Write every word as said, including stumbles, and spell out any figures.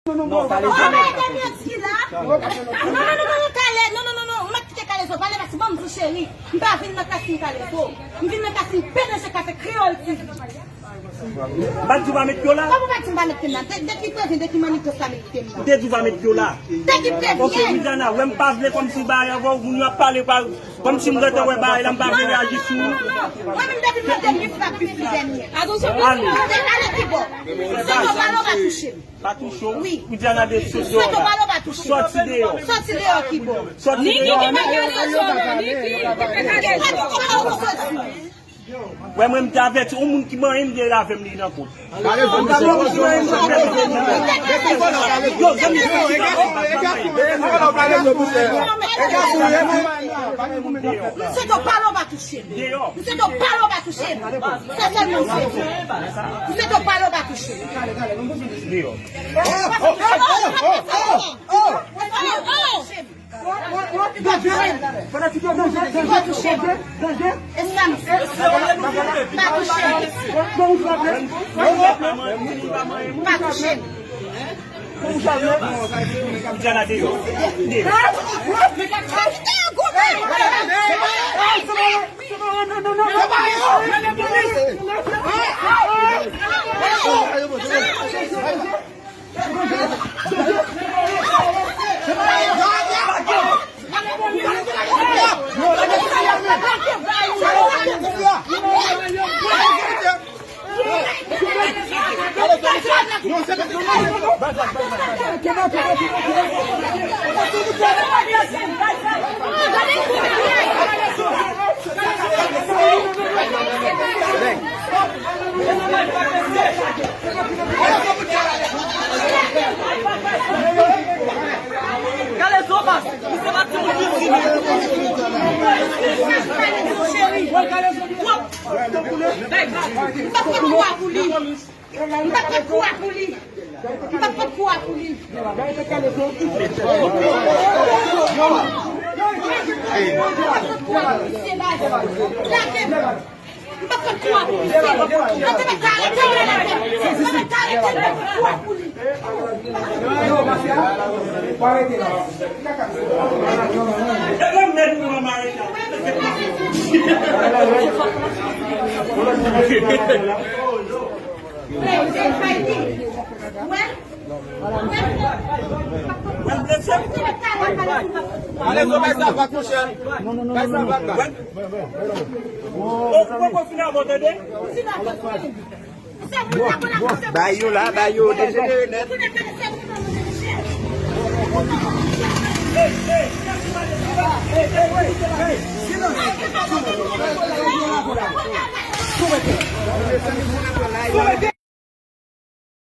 Non, Kalezo. Kalezo, non, non, non, non, non, Kale-, non, non, non, non, m ap kite Kalezo pale, paske ban m di w, cheri, m pa vin nan Kasim Kalezo. M vin nan Kasim P D G Kafe Kreyòl T V. M pa t di w pa met pye w la? Kòman w pa di m pa met pye m la? De, de ki prevyen, de ki mannitos w pa met pye m la? M te di w pa met pye w la. De ki prevyen? Ok, Widiana, wè m pa vle kòmsi bagay avè w, moun yo ap pale pa, kòmsi m gentan wè bagay la, m pa vle reyaji sou ou. Non, non, non, non. Mwen menm depi m ap de bif, m ap bif li dènye. Ale. Ale, ale ki bò? Se to pale w pa touche m. Pa touche w. Wi. Widiana de sot deyò la. Soti deyò. Soti deyò ki bò? Soti deyò. Niki ki pa gen rezon, Niki ki pa gen rezon. Wè mwen m te avèti yon moun ki manyen m gen avè m li nan kont. Yo, zanmi, deyò. Deyò. Misye t ap pale w pa touche m. Misye t ap pale w pa touche m. Sa sèlman misye di. Misye t ap pale w pa touche m. Deyò. Pa touche m. Pa touche m. Pa touche m. Pa touche m. Diana deyò. Deyò. Kalezo pa, misye pa timoun piti, men. Cheri. M p ap pran kou a pou li. M p ap pran kou a pou li. M p ap pran kou a pou li. Lage m. M p ap pran kou a pou li. Mwen te mèt arete l nan lage m. Mwen te mèt arete l, m p ap pran kou a pou li. Kalezo, bay sa pa touche. Bay sa pa touche. Ou poko fin avò, tande? Bay yo la, bay yo dejenere nèt.